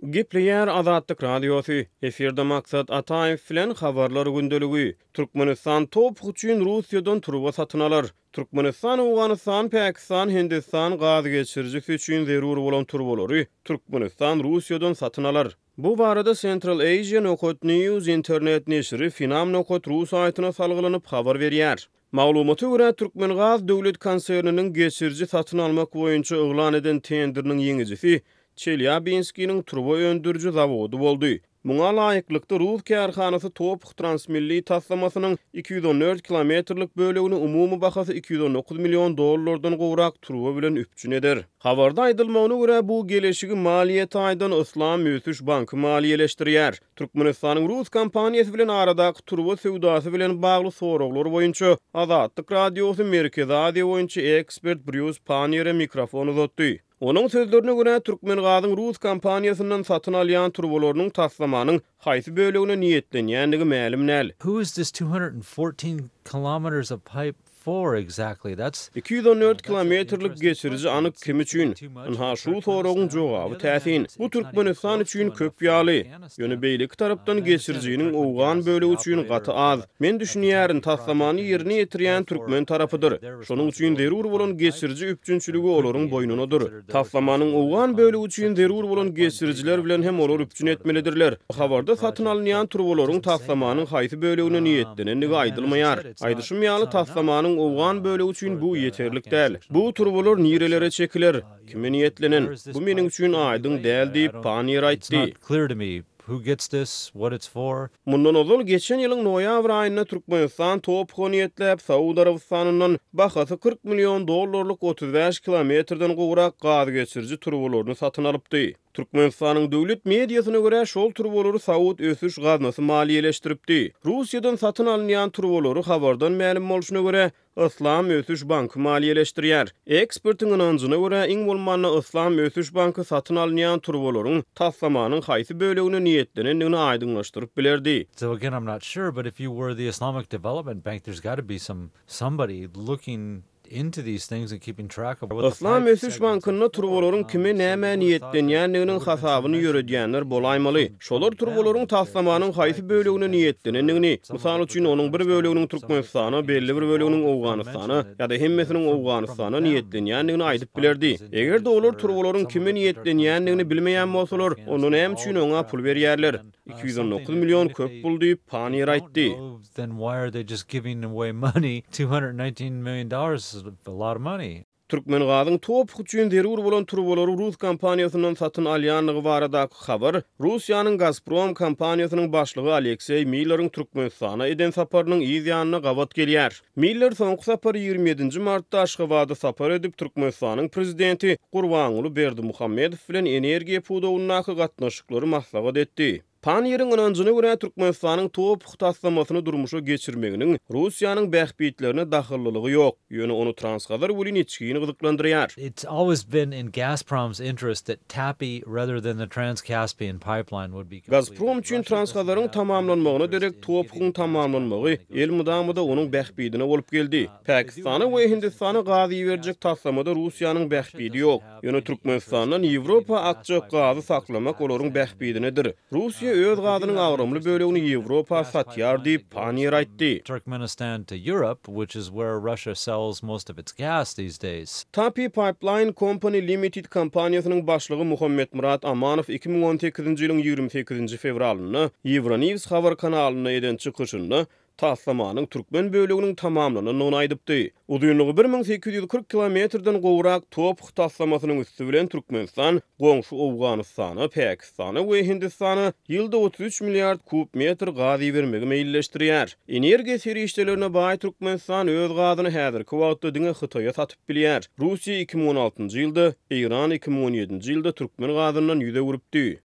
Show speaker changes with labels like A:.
A: Gepleýär Azatlyk Radiosy, efirde Maksat Ataýew bilen Habarlar gündeligi. Türkmenistan TOPH üçin Russiýadan turba satyn alar. Türkmenistan Owganystan, Pakistan, Hindistan gaz geçirijisi üçin zerur bolan turbalary Türkmenistan Russiýadan satyn alar. Bu barada Central Asia nokat news internet neşiri Finam nokat ru saýtyna salgylanyp habar berýär. Maglumata görä, Türkmengaz döwlet konserniniň geçiriji satyn almak boýunça yglan eden tenderiniň ýeňijisi Çelýabinskiniň turba öndüriji zawody boldy. Muňa laýyklykda, rus kärhanasy TOPH transmilli taslamasynyň 214 kilometrlik bölegini umumy bahasy 219 million dollardan gowrak turba bilen üpjün eder. Habarda aýdylmagyna görä, bu geleşigi maliýe taýdan Yslam ösüş banky maliýeleşdirýär. Türkmenistanyň rus kompaniýasy bilen aradaky turba söwdasy bilen bagly soraglar boýunça Azatlyk Radiosy Merkezi Aziýa boýunça ekspert Brýus Panniýere mikrofon uzatdy. Onuň sözlerine görä, Türkmengazyň rus kompaniýasyndan satyn alýan turbalarynyň taslamanyň haýsy bölegine niýetlenýändigi mälim däl.
B: Who is this 214 kilometers of pipe for exactly? That's
A: 214 kilometrlik geçiriji anyk kim üçin? Ynha şu soragyň jogaby täsin. Bu Türkmenistan üçin köp ýaly. Ýöne beýleki tarapdan geçirijiniň owgan bölegi üçin gaty az. Men düşünýärin, taslamany ýerine ýetirýän türkmen tarapydyr. Şonuň üçin zerur bolan geçiriji üpjünçiligi olaryň boýnunadyr. Taslamanyň owgan bölegi üçin zerur bolan geçirijiler bilen hem olar üpjün etmelidirler. Habarda satyn alynýan turbalaryň taslamanyň haýsy bölegine niýetlenendigi aýdylmaýar. Aýdyşym ýaly, taslamanyň owgan bölegi üçin bu ýeterlik däl. Bu turbalar nirelere çekiler, kime niýetlenen, bu meniň üçin aýdyň däl diýip, Panniýer aýtdy.
B: Who gets this, what it's for.
A: Mundan ozal, geçen ýylyň noýabr aýynda Türkmenistan TOPH-a niýetläp, Saud Arabystanyndan bahasy 40 million dollarlyk 35 kilometrden gowrak gazgeçiriji turbalaryny satyn alypdy. Türkmenistanyň döwlet mediasyna görä, şol turbalary Saud ösüş gaznasy maliýeleşdiripdi. Russiýadan satyn alynýan turbalary, habardan mälim bolşuna görä, Yslam ösüş banky maliýeleşdirýär. Ekspertiň ynanjyna görä, iň bolmanda Yslam ösüş banky satyn alynýan turbalaryň taslamanyň haýsy bölegine niýetlenendigini aýdyňlaşdyryp bilerdi.
B: So again I'm not sure but if you were the Islamic Development Bank there's gotta be some somebody looking
A: Yslam ösüş bankynda turbalaryň kime nämä niýetlenýändiginiň hasabyny ýöredýänler bolaýmaly. Şolar turbalaryň taslamanyň haýsy bölegine niýetlenendigini, mysal üçin, onuň bir böleginiň Türkmenistana, belli bir böleginiň Owganystana ýa-da hemmesiniň Owganystana niýetlenýändigini aýdyp bilerdi. Eger-de olar turbalaryň kime niýetlenýändigini bilmeýän bolsalar, onda näme üçin oňa pul berýärler? 219 million köp pul diýip, Panniýer aýtdy. Türkmengazyň TOPH üçin zerur bolan turbalary rus kompaniýasyndan satyn alýandygy baradaky habar Russiýanyň Gazprom kompaniýasynyň başlygy Alekseý Milleriň Türkmenistana eden saparynyň yz ýanyna gabat gelýär. Miller soňky sapar 27 nji martda Aşgabada sapar edip, Türkmenistanyň Prezidenti Gurbanguly Berdimuhamedow bilen energiýa pudagyndaky gatnaşyklary maslahat etdi. Panniýeriň ynanjyna görä, Türkmenistanyň TOPH taslamasyny durmuşa geçirmeginiň Russiýanyň bähbitlerine dahyllylygy ýok, ýöne ony Transhazar welin içgin gyzyklandyrýar.
B: It's always been in Gazprom's interest that TAPI rather than the Trans-Caspian pipeline would be completed.
A: Gazprom üçin Transhazaryň tamamlanmagyna derek TOPH-yň tamamlanmagy elmydama-da onuň bähbidine bolup geldi. Pakistana we Hindistana gaz iberjek taslamada Russiýanyň bähbidi ýok. Ýöne Türkmenistandan Ýewropa akjak gazy saklamak olaryň bähbidinedir. Russiýa öz gazynyň agramly bölegini Ýewropa satýar diýip, Panniýer aýtdy.
B: Turkmenistan to Europe, which is where Russia sells most of its gas these days.
A: Tapi Pipeline Company Limited kompaniýasynyň başlygy Muhammetmyrat Amanow 2018-nji ýylyň 28-nji fewralynda Euronews habar kanalynda eden çykyşynda taslamanyň türkmen böleginiň tamamlanandygyny aýdypdy. Uzynlygy 1840 kilometrden gowrak TOPH taslamasynyň üsti bilen Türkmenistan goňşy Owganystana, Pakistana we Hindistana ýylda 33 milliard kub metr gaz ibermegi meýilleşdirýär. Energiýa serişdelerine baý Türkmenistan öz gazyny häzirki wagtda diňe Hytaýa satyp bilýär. Russiýa 2016-njy ýylda, Eýran 2017-nji ýylda türkmen gazyndan ýüz öwrüpdi.